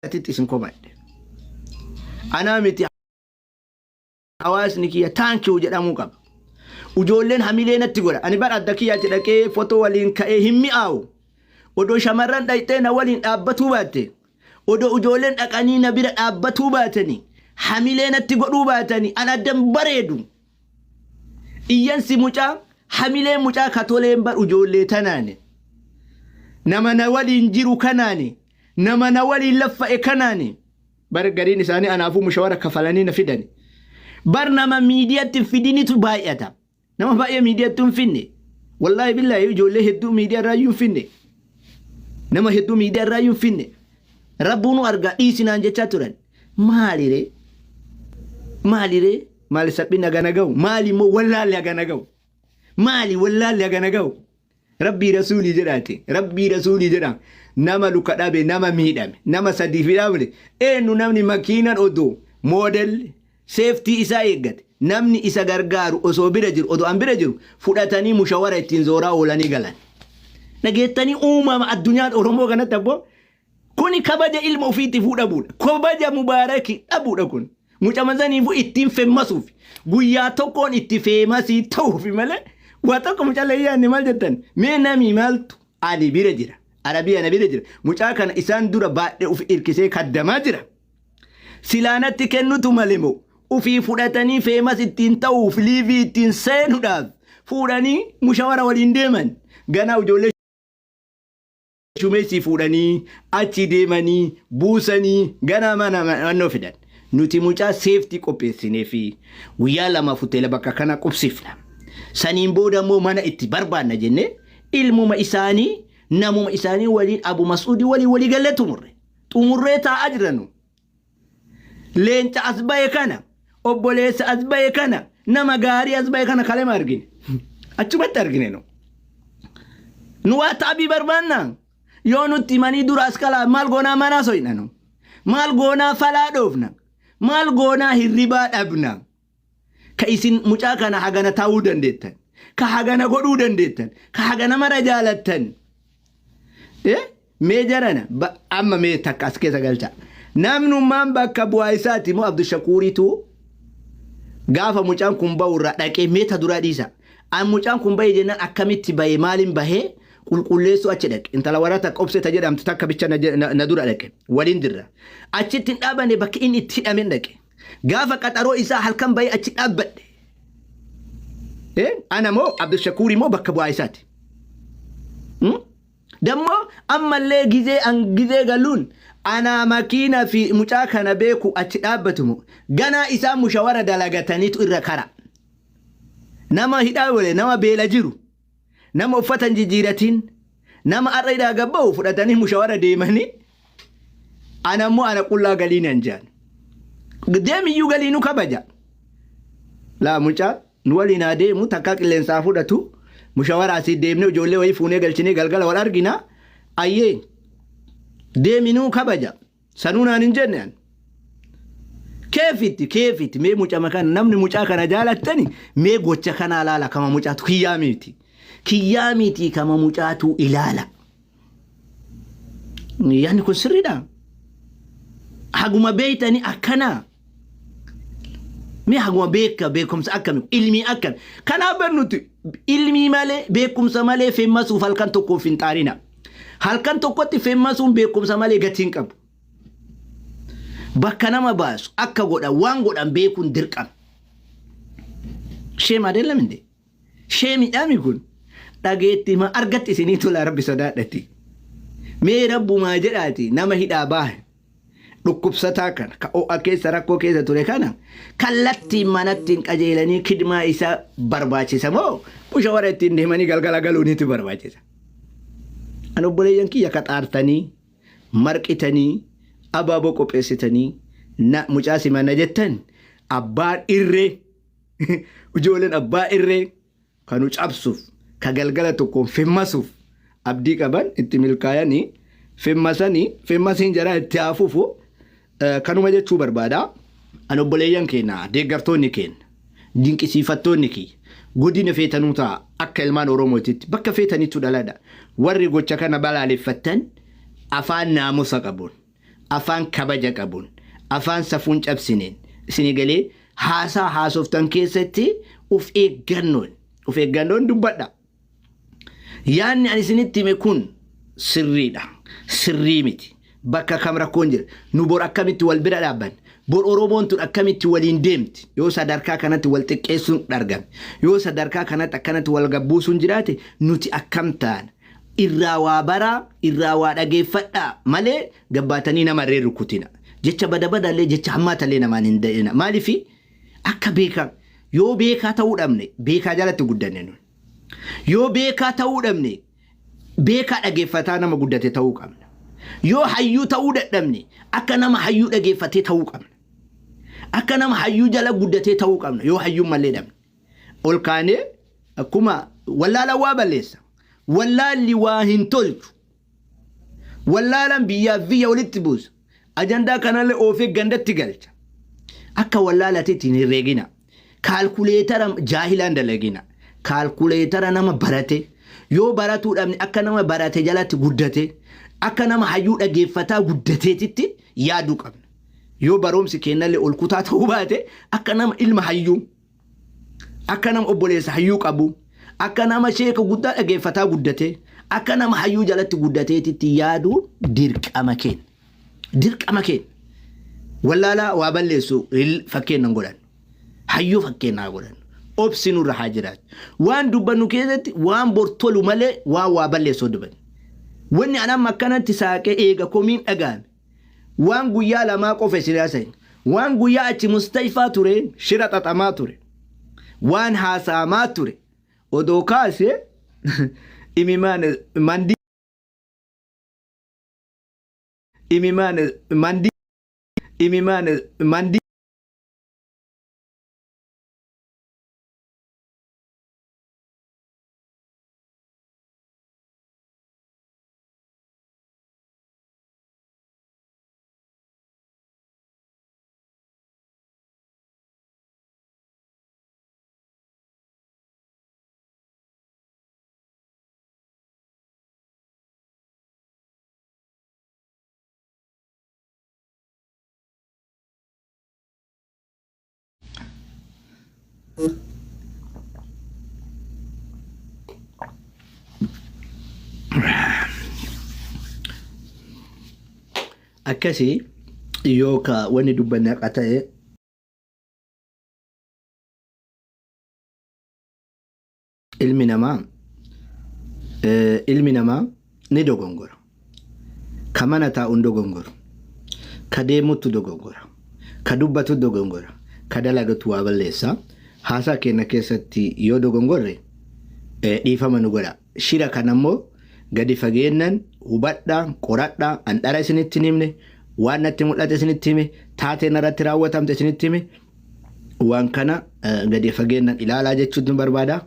Atitti isin komadhe. Anaa miti hawaasni kiyya thank you jedhamuu qaba. Ijoolleen hamilee natti godha. Ani bara adda kiyya achi dhaqee fotoo waliin ka'ee hin mi'aawu. Odoo shamarran dhaqxee na waliin dhaabbatuu baatte. Odoo ijoolleen dhaqanii na bira dhaabbatuu baatanii hamilee natti godhuu baatanii an addan bareedu. Iyyansi mucaa hamilee mucaa ka toleen bar ijoollee tanaani. Nama na waliin jiru kanaani. Nama na waliin laffa'e kanaani. Bar gariin isaanii anaafuu mushawara kafalanii na fidani. Bar nama miidiyatti hin fidinitu baay'ata. Nama baay'ee miidiyatti hin finne. Wallaahi billaahi ijoollee hedduu miidiyaa irraa iyyuu hin finne. Nama hedduu miidiyaa irraa iyyuu hin finne. Rabbuu nu argaa dhiisinaan jechaa turan. Maaliree? Maaliree? Maali saphinni hagana ga'u? Maali immoo wallaalli hagana ga'u? Maali wallaalli hagana ga'u? Rabbii rasuulii jedhaati. Rabbii rasuulii jedha. Nama luka dhabe, nama miidhame, nama sadii fi dhaabne. Eenyu namni makiinan odoo moodel seeftii isaa eeggate namni isa gargaaru osoo bira jiru odoo an bira jiru fudhatanii mushawara ittiin zooraa oolanii galan. Dhageettanii uumama addunyaan Oromoo kanatti abboo Kuni kabaja ilma ofiitifuu dhabuudha. Kabaja Mubaaraki dhabuudha kun. Mucama saniifuu ittiin femmasuuf guyyaa tokkoon itti feemasii ta'uufi malee waa tokko mucaa leeyyaanne maal jettan mee namii maaltu ani bira jira arabiya na bira jira mucaa kana isaan dura baadhee of irkisee kaddamaa jira. Silaa natti kennutu male moo ufii fudhatanii feemas ittiin ta'uuf liivii ittiin seenuudhaaf fuudhanii mushawara waliin deeman ganaa ijoollee shumeessii fuudhanii achi deemanii buusanii ganaa mana mannoo fidan. Nuti mucaa seeftii qopheessinee fi guyyaa lama hoteela bakka kana qubsiifna. Saniin booda immoo mana itti barbaanna jennee ilmuma isaanii namuma isaanii waliin Abu Mas'uudii waliin walii gallee xumurre. Xumurree taa'aa jirra nu. Leenca as bahe kana, obboleessa as bahe kana, nama gaarii as bahe kana kalema argine. Achumatti argine nu. Nu waa taabii barbaanna. Yoo nutti himanii dura as kalaa maal goonaa manaa soyna nu. Maal goonaa falaa dhoofna. Maal goonaa hirribaa dhabna. Ka isin mucaa kana hagana ta'uu dandeettan. Ka hagana godhuu dandeettan. Ka hagana mara jaalattan. Eh? Mee jarana amma mee takka as keessa galcha. Namnummaan bakka bu'aa isaati moo Abdushakuuritu gaafa mucaan kun bahu irraa dhaqee mee ta duraa dhiisa. An mucaan kun bahe jennaan akkamitti bahe maaliin bahee qulqulleessuu achi dhaqe. Intala warra takka obsee ta jedhamtu takka bicha na dura dhaqe. Waliin dirra. Achitti hin dhaabane bakki inni itti hidhameen dhaqe. Gaafa qaxaroo isaa halkan bahee achi dhaabbadhe. Eh, ana moo Abdushakuurii moo bakka bu'aa isaati. Hmm? Dammoo ammallee gizee an gizee galuun anaa makiina fi mucaa kana beeku achi dhaabbatu moo ganaa isaan mushawara dalagataniitu irra kara. Nama hidhaa wale nama beela jiru nama uffata hin jijjiiratiin nama har'a hidhaa gabba'u fudhatanii mushawara deemanii ana immoo ana qullaa galii nan jaan. Deemiyyuu galii nu kabaja. Laa mucaa nu waliin haa deemu takkaa qilleensaa fudhatu mushawara asii deemnee ijoollee wayii fuunee galchinee galgala wal argina ayyee deeminuu kabaja. Sanuu naan hin jenne an. Keefitti keefitti mee mucama kana namni mucaa kana jaalattani mee gocha kanaa laala kama mucaatu kiyyaa miti. Kiyyaa miti kama mucaatu ilaala. Yaanni kun sirriidha. Haguma beeytanii akkanaa. Mee haguma beeka beekumsa akkami ilmii akkami. Kanaaf bar nuti ilmii malee beekumsa malee feemmasuuf halkan tokkoof hin xaarina. Halkan tokkotti feemmasuun beekumsa malee gatii hin qabu. Bakka nama baasu akka godhan waan godhan beekuun dirqama. Sheem adeelam indee. Sheemidhaami kun. Dhageetti ma argatti isinii tolaa rabbi sodaadhati. Mee rabbumaa jedhaati nama hidhaa baahe. Dhukkubsataa kana ka ho'a keessa rakkoo keessa ture kana kallattiin manatti hin qajeelanii kidmaa isaa barbaachisa moo mushawara ittiin deemanii galgala galuunitu barbaachisa. An obboleeyyan kiyya ka xaartanii marqitanii abaaboo qopheessitanii na mucaa simanna jettan abbaan irree ijoolleen abbaa irree ka nu cabsuuf ka galgala tokkoon fimmasuuf abdii qaban itti milkaayanii fimmasanii fimmasiin jaraa itti haa fufu kanuma jechuu barbaada. An obboleeyyan keenya deeggartoonni keenya dinqisiifattoonni kiyya Godina feetanuu ta'a akka ilmaan Oromootitti bakka feetanittu dhaladha. Warri gocha kana balaaleffattan afaan naamusa qabuun, afaan kabaja qabuun, afaan safuun cabsineen isinii galee haasaa haasoftan keessatti of eeggannoon of eeggannoon dubbadha. Yaanni ani isinitti hime kun sirriidha. Sirrii miti. Bakka kam rakkoon jira? Nu bor akkamitti wal bira dhaabbanna? Bor Oromoon tun akkamitti waliin deemti? Yoo sadarkaa kanatti wal xiqqeessuun argame, yoo sadarkaa kanatti akkanatti wal gabbuusuun jiraate nuti akkam taana? Irraa waa baraa, irraa waa dhageeffadhaa malee gabbaatanii nama irree rukutina. Jecha bada badallee jecha hammaatallee namaan hin da'ina. Maaliif akka beekaa yoo beekaa ta'uu dhabne beekaa jalatti guddanne nuyi. Yoo beekaa ta'uu dhabne beekaa dhageeffataa nama guddate ta'uu qabna. Yoo hayyuu ta'uu dadhabne akka nama hayyuu dhageeffatee ta'uu qabna. Akka nama hayyuu jala guddatee ta'uu qabna yoo hayyuun mallee dhabne. Ol kaanee akkuma wallaalaan waa balleessa. Wallaalli waa hin tolchu. Wallaalaan biyyaaf biyya walitti buusa. Ajandaa kanallee oofee gandatti galcha. Akka wallaalateetti hin herreegina. Kaalkuleetara jaahilaan dalagina. Kaalkuleetara nama barate yoo baratuu dhabne akka nama barate jalatti guddate akka nama hayyuu dhageeffataa guddateetitti yaaduu qabna. Yoo baroomsi kennallee ol kutaa ta'uu baate akka nama ilma hayyuu akka nama obboleessa hayyuu qabu akka nama sheeka guddaa dhageeffataa guddate akka nama hayyuu jalatti guddateetitti yaaduun dirqama keenya. Dirqama keenya. Wallaalaa waa balleessu fakkeenya hin godhannu. Hayyuu fakkeenya haa godhannu. Obsi nurra haa jiraatu. Waan dubbannu keessatti waan bor tolu malee waan waa balleessu dubbannu. Wanni an amma akkanatti saaqee eega komiin dhaga'ame. Waan guyyaa lamaa qofa isin haasa'in. Waan guyyaa achi mustayfaa ture shira xaxamaa ture. Waan haasa'amaa ture. Odoo kaase imimaan mandii imimaan mandii imimaan mandii Akkasii yoo ka wanni dubbanne haqa ta'e ilmi namaa ilmi namaa ni dogongora. Ka mana taa'u hin dogongoru. Ka deemuttu dogongora. Ka dubbatu dogongora. Ka dalagatu waa balleessa. Haasaa keenya keessatti yoo dogongorre dhiifama nu godha. Shira kana immoo gadi fageennan hubadha, qoradha, an dhara isinitti hin himne, waan natti mul'ate isinitti hime, taatee narratti raawwatamte isinitti hime, waan kana gadi fageennan ilaalaa jechuun barbaada.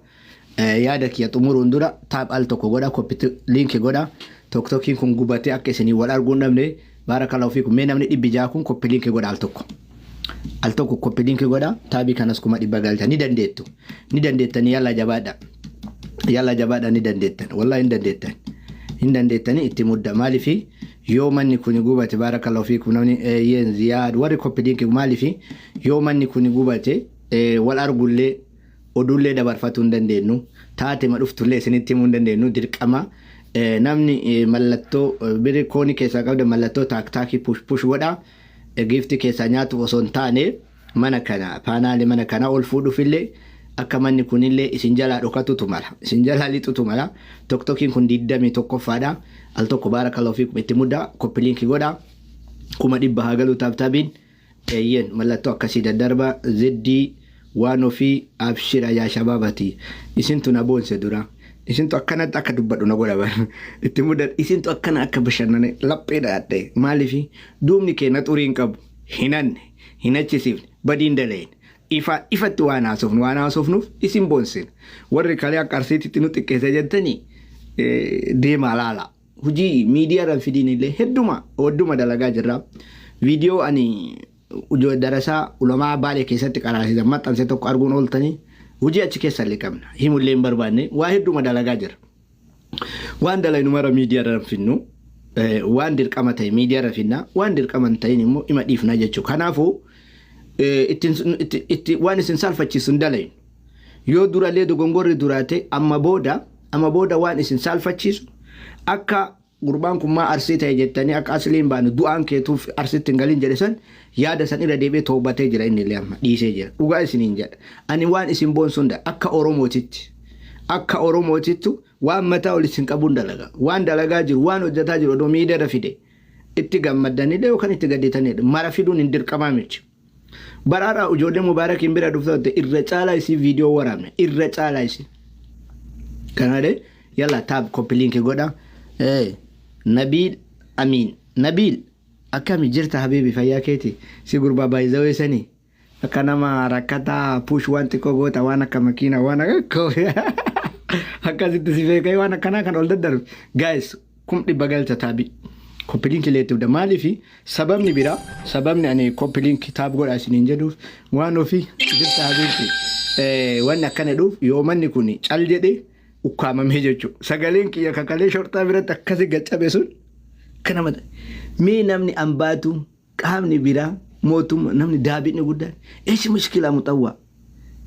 Yaada kiyya xumuruun dura taap al tokko godha, koppiti liinki godha. Toktokiin kun gubatee akka isinii wal arguu hin dhabne baarakallahu fiikum. Mee namni 600 kun koppi liinki godha al tokko. Al tokko koppi liinki godha, taabii kanas 100,000 galcha. Ni dandeettu. Ni dandeettanii yalla jabaadha. Yalla jabaadha ni dandeettan. Wallahi hin dandeettan. Hin dandeettanii itti mudda. Maaliifi yoo manni kun gubate baarakallahu fiikum namni yeen ziyaad warri koppi liinki maaliifi yoo manni kun gubate wal argullee oduullee dabarfatuu hin dandeenyu. Taatema dhuftullee isinitti himuu hin dandeenyu. Dirqama namni mallattoo biri koonii keessaa qabda mallattoo taaktaakii push push godha. Giiftii keessaa nyaatuuf osoo hin taane mana kana paanaalee mana kana ol fuudhuufillee akka manni kunillee isin jalaa dhokatutu mala. Isin jalaa lixutu mala. Toktokiin kun 21ffaadha. Al tokko baarakallahu fiikum itti muddaa koppiliinkii godha. 100,000 haa galu taaptaabiin. Eeyyeen mallattoo akkasii daddarba zeddii waan ofii abshira yaa shabaabati isintu na boonse dura isintu akkanatti akka dubbadhu na godha bar itti muddan isintu akkana akka bashannane laphee dhadhe maalifi duubni kee na xurii hin qabu hin hanne hin achisiifne badii hin dalayne ifa ifatti waan haasofnu waan haasofnuuf isin boonsina warri kalee akka arsiititti nu xiqqeessa jettanii deemaa laala. Hujii miidiyaa irra hin fidiin illee hedduma hedduma dalagaa jirra. Viidiyoo ani darasaa ulamaa Baalee keessatti qaraasisan maxxanse tokko arguun ooltanii Hojii achi keessa illee qabna. Himullee hin barbaanne, waa hedduu dalagaa jira. Waan dalaynu mara miidiyaa irra finnu, waan dirqama ta'e miidiyaa irra finna, waan dirqama hin ta'in immoo ima dhiifna jechuudha. Kanaafuu itti waan isin saalfachiisu hin dalaynu. Yoo durallee dogongorri duraate, amma booda waan isin saalfachiisu, akka gurbaan kun maa Arsii ta'e jettanii akka asliin baanu du'aan keetuuf Arsitti hin galin jedhe san, yaada san irra deebi'ee toobatee jira. Inni illee amma dhiisee jira. Dhugaa isiniin jedha, ani waan isin boonsuun akka Oromootitti, akka Oromootittu waan mataa ol isin qabuun dalaga. Waan dalagaa jiru, waan hojjetaa jiru odoo miidiyaa fide itti gammaddanillee yookaan itti gadditanidha. Mara fiduun hin dirqamaa miti. Baraadhaa ijoollee Mubaarakiin bira dhufte, irra caalaa isii viidiyoo waraabne, irra caalaa isii. Kanaadhe yalla, tap, copy link godha. Nabiil Amiin, Nabiil, akkami jirta habiibi? Fayyaa keeti? Si gurbaa baay'izawee sanii akka nama rakkataa push waan xiqqoo goota, waan akka makiina, waan akka akkasitti si beekai, waan akkanaa kan ol daddarbu. Guys, 100,000 galcha. Taabii copy link leetti maaliifi sababni biraa, sababni ani copy link tap godha isiniin jedhuuf, waan ofii jirta habiibti, wanni akkana dhuuf yoo manni kun cal jedhe ukkaamamee jechuudha. Sagaleen kiyya kakalee shorxaa biratti akkasi gaccabe sun kana mata. Mee namni ambaatu, qaamni biraa, mootummaa, namni daabinni guddaan "ايش مشكلة muxawwaa,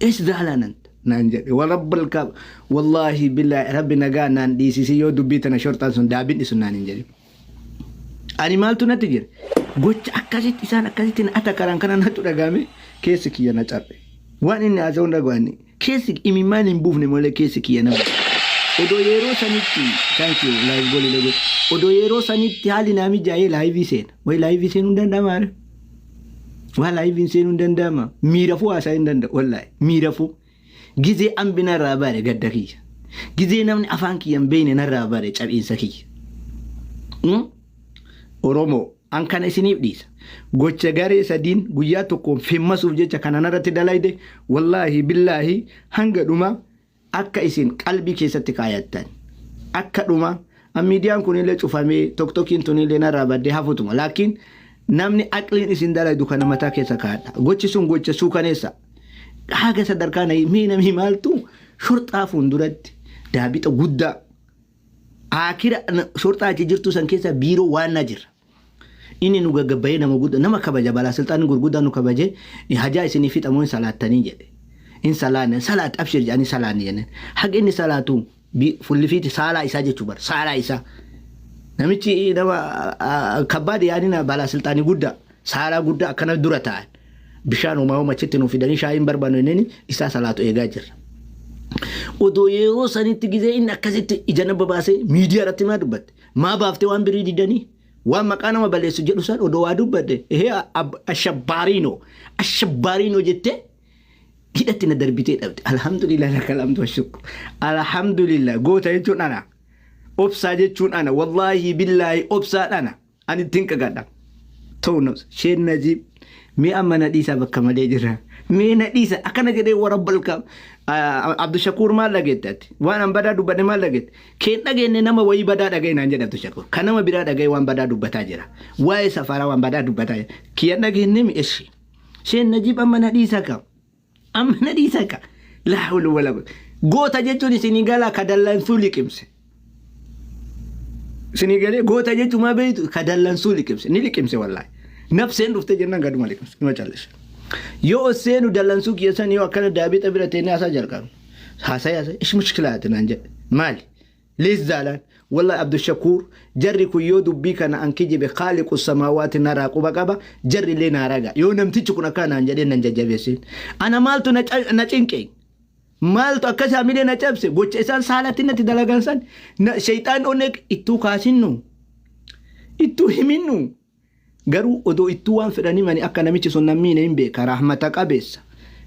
ايش زعلان انت" naan jedhe. Warabbal kaaba, wallaahi billaahi, rabbi nagaa naan dhiisisi yoo dubbii tana shorxaan sun, daabinni sun naan hin jedhin. Ani maaltu natti jira? Gocha akkasitti isaan akkasitti na atakaraan kana natti dhagahame, keessi kiyya na cabbe. Waan inni haasa'u hin dhaga'anne. Keessi imimmaan hin buufne malee keessi kiyya na odoo yeroo sanitti, thank you, live goal illee godhe. Odoo yeroo sanitti haalli naa mijaa'ee live seena. Wayi live seenuu hin danda'amaa? Waa live seenuu hin danda'ama. Miirafuu haasaa hin danda'u, wallaahi miirafuu. Gizee ambi narraa bare gadda kiyya. Gizee namni afaan kiyya hin beekne narraa bare cabiinsa kiyya. Oromoo, an kana isiniif dhiisa. Gocha garee sadiin guyyaa tokkoon femmasuuf jecha kana narratti dalayde, wallaahi billaahi, hanga dhuma akka isin qalbii keessatti kaayattan akka dhuma miidiyaan kunillee cufamee, TikTokiin tunillee narraa baddee hafutuma. Laakiin namni aqliin isin dalaydu kana mataa keessa kaa'adha. Gochi sun gocha suukaneessa. Haga sadarkaa na mee namni maaltu shorxaa fuulduratti daabixa guddaa akira shorxaa achi jirtu san keessa biiroo waan na jira. Inni nu gaggabba'ee, nama guddaa, nama kabaja, balaa silxaanni gurguddaa nu kabaje, hajaa isinii fixamoo hin salaattanii jedhe. In salaanne, salaat, abshir jedhanii salaanne jenneen. Haga inni salaatu fullifiiti saalaa isaa jechuu bara, saalaa isaa. Namichi nama kabbaadi yaadina, balaa silxaanii guddaa, saalaa guddaa akkana dura ta'an. Bishaan uumaa achitti nu fidanii, shaayiin barbaannu jenneen, isaa salaatu eegaa jirra. Odoo yeroo sanitti gizee inni akkasitti ija nama baasee miidiyaa irratti maa dubbatte? Maa baaftee waan birii didanii? Waan maqaa nama balleessu jedhu san odoo waa dubbadde, ehee, ashabbaariinoo ashabbaariinoo jettee hidhatti na darbitee dhabde. Alhamdulillah, lakal hamdu wa shukr. Alhamdulillah, goota jechuun ana. Obsaa jechuun ana. Wallaahi billaahi, obsaan ana. Ani ittiin qagadha. Ta'u nafs. Sheen Najiib, mee amma na dhiisaa, bakka malee jira. Mee na dhiisa akkana jedhee warra balka. Abdushakuur, maal dhageette ati? Waan an badaa dubbadhe maal dhageette? Keen dhageenye, nama wayii badaa dhagaye naan jedhe Abdushakuur. Kan nama biraa dhagaye waan badaa dubbataa jira. Waa'ee safaraa waan badaa dubbataa jira. Kiyyan dhageenye mi eshi. Sheen Najiib, amma na dhiisa ka. Amma na dhiisa ka. Laa hawla wala quwwata. Goota jechuun isinii galaa? Ka dallansuu liqimse. Isinii galee? Goota jechuun maa beektu? Ka dallansuu liqimse. Ni liqimse, wallaahi. Nafseen dhuftee jennaan gaduma liqimse. Nima callise. Yoo ol seenu dallansuu kiyya san, yoo akkana daabixa bira teennee haasaa jalqabne. Haasa'ee haasa'ee "ايش مشكلة" naan jedhe. Maali? Lees zaalaan. Wallahi Abdushakuur, jarri kun yoo dubbii kana an kijibe, خالق السماوات narraa quba qaba, jarri illee naa raga. Yoo namtichi kun akka naan jedhee nan jajjabeessin. Ana maaltu na cinqe? Maaltu akkas hamilee na cabse? Gocha isaan saalatti natti dalagan san shayxaan onnee ittuu kaasinnu, ittuu himinnu. Garuu odoo ittuu waan fedhan himani, akka namichi sun nan miine hin beeka. Rahmata qabeessa.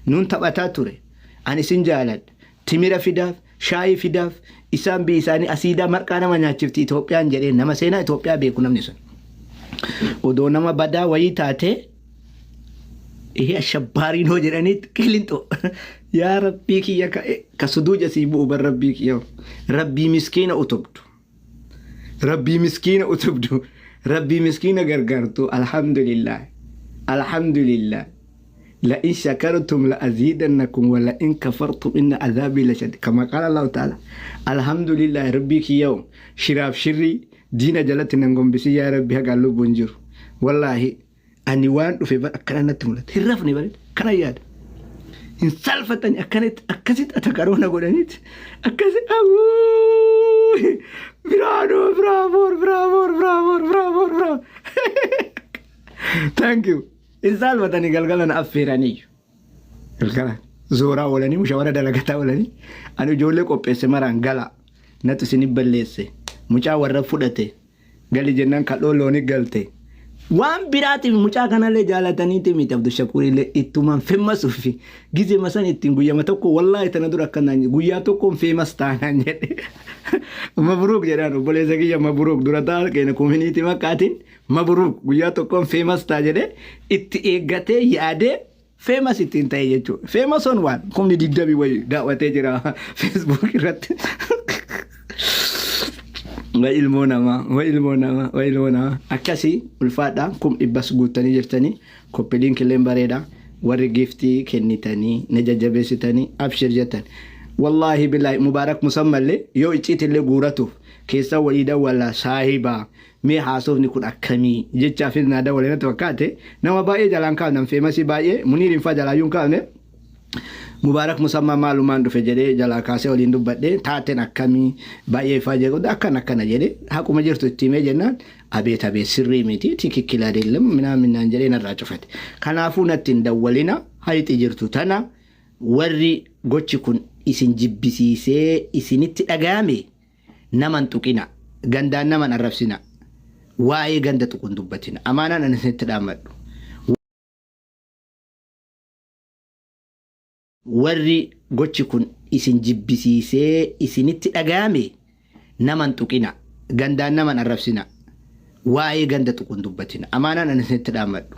Nuun taphataa ture. Ani isin jaaladha. Timira fidaaf, shaayii fidaaf, isaan biyyi isaanii asiidaa marqaa nama nyaachifti Itoophiyaan jedhee, nama seenaa Itoophiyaa beeku namni sun. Odoo nama badaa wayii taatee, ihee, ashabbaariin hoo jedhaniit qilinxoo. Yaa rabbii kiyya, ka suduuja sii bu'u bar, rabbii kiyya. Rabbii miskiina utubdu. Rabbii miskiina utubdu. Rabbii miskiina gargaartu. Alhamdulillah. Alhamdulillah. La'in shakartum la'aziidannakum wa la'in kafartum inna azaabii lashadiid. Kama qaala Allahu ta'ala. Alhamdulillahi rabbii kiyyaa'u shiraaf shirrii diina jalatti nan gombisi yaa rabbi hagaan lubbuun jiru. Wallaahi ani waan dhufe bar akkana natti mul'ata. Hin rafne bareeda. Kana yaada. Hin salfatani akkanatti akkasitti atakaroona godhaniiti. Akkasi awuu biraanoo biraaboor biraaboor biraaboor biraaboor biraaboor. Thank you. Hin saalfatanii galgala na affeeraniiyyu. Galgala zooraa oolanii mushawara dalagataa oolanii ani ijoollee qopheesse maraan gala natu isin balleesse mucaa warra fudhate gali jennaan kadhoo looni galte. Waan biraatiif mucaa kanallee jaalataniiti miti Abdushakuurillee ittumaan femmasuufi gizema san ittiin guyyama tokko wallaahi tana dura akkanaan guyyaa tokkoon feemas taanaan jedhe. Mabruuk jedhaan obboleessa kiyya mabruuk dura ta'a keenya koominiitii makkaatiin Mabruuk guyyaa tokkoon famous ta'a jedhee itti eeggatee yaadee famous ittiin ta'e jechuudha. Famous on waan kumni digdamii wayii daawwatee jira Facebook irratti. Way ilmoo namaa, way ilmoo namaa, way ilmoo namaa. Akkasii ulfaadha 100,000 guuttanii jirtanii koppiliin killeen bareeda warri giftii kennitanii na jajjabeessitanii abshir jettan. Wallaahi billaahi Mubaarak Musammallee yoo icciitillee guuratuuf keessa walii dawwala saahibaa Mee haasofni kun akkamii jechaafis naa dawwale natti fakkaate. Nama baay'ee jalaan kaafne an feemasii baay'ee Muniiriin faa jalaayyuu hin kaafne. Mubaarak Musammaa maalumaan dhufe jedhee jalaa kaasee waliin dubbadhe taateen akkamii baay'ee ifaa jedhu akkan akkana jedhe haquma jirtu itti himee jennaan abeet abeet sirrii miti tikikkil adeellam minaan minaan jedhee narraa cufate. Kanaafuu natti hin dawwalina hayxi jirtu tana warri gochi kun isin jibbisiisee isinitti dhaga'ame Nama hin tuqina. Gandaan nama hin arrabsina. Waa'ee ganda tuqu hin dubbatina. Amaanaan ani isinitti dhaammadhu. Warri gochi kun isin jibbisiisee isinitti dhagayame nama hin tuqina. Gandaan nama hin arrabsina. Waa'ee ganda tuqu hin dubbatina. Amaanaan ani isinitti dhaammadhu.